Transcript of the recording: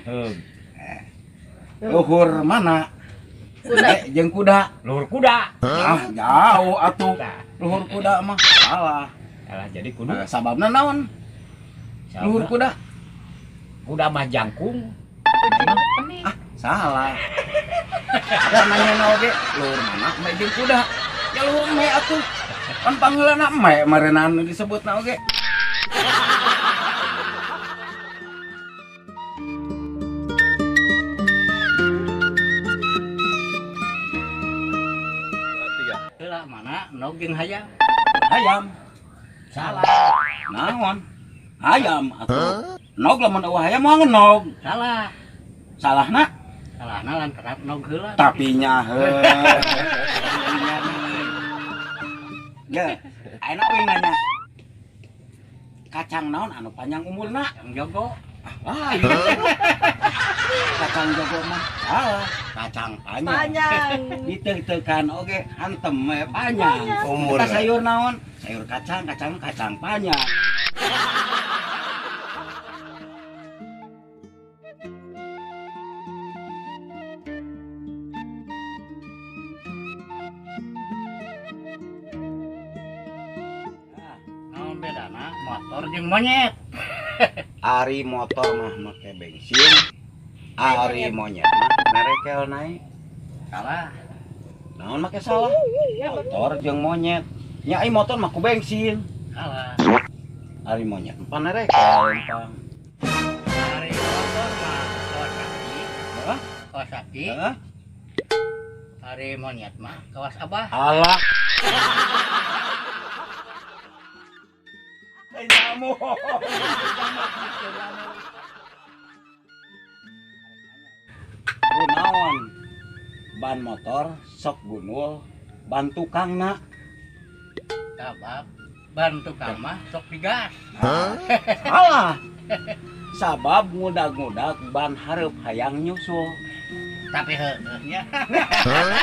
Heug. Luhur mana? Kuda. Jeung kuda. Luhur kuda. Ah, jauh atuh. Tah. Luhur kuda mah salah. Salah jadi kudu. Nah, sababna naon? Luhur kuda. Kuda mah jangkung. Ah, salah. Ada nanya oge, luhur mana me jeung kuda? Ya luhur me atuh. Pan pangheulana me marenan disebutna oge. Heula mana nog jeung hayam. Hayam. Salah. Naon? Hayam atuh. Nog lamun eueuh hayam moal ngenog. Salah. Salahna? Salahna lantaran nog heula. Tapi nyahe. Ya, ayeuna we nanya. Kacang naon anu panjang umurna? Kacang jogo. Ah, iya. Kacang jogo mah salah. Kacang panjang. Panjang. Diteuk-teukan oge hantem we panjang. Umur. Eta sayur naon? Sayur kacang, kacang kacang panjang. Naon bedana motor jeung monyet? Ari motor mah make bensin, ari monyet mah merekel naik. Salah. Naon make salah? Motor jeung monyet. Nya ai motor mah ku bensin. Salah. Ari monyet mah nerekel empang. Ari motor mah Kawasaki. Hah? Kawasaki. Hah? Ari monyet mah kawas abah. Alah. Nyamuk. Kunaon ban motor sok gunul ban tukangna. Sabab ban tukang mah sok digas. Salah. Sabab ngudag-ngudag ban hareup hayang nyusul. Tapi heueuh nya. Heuh.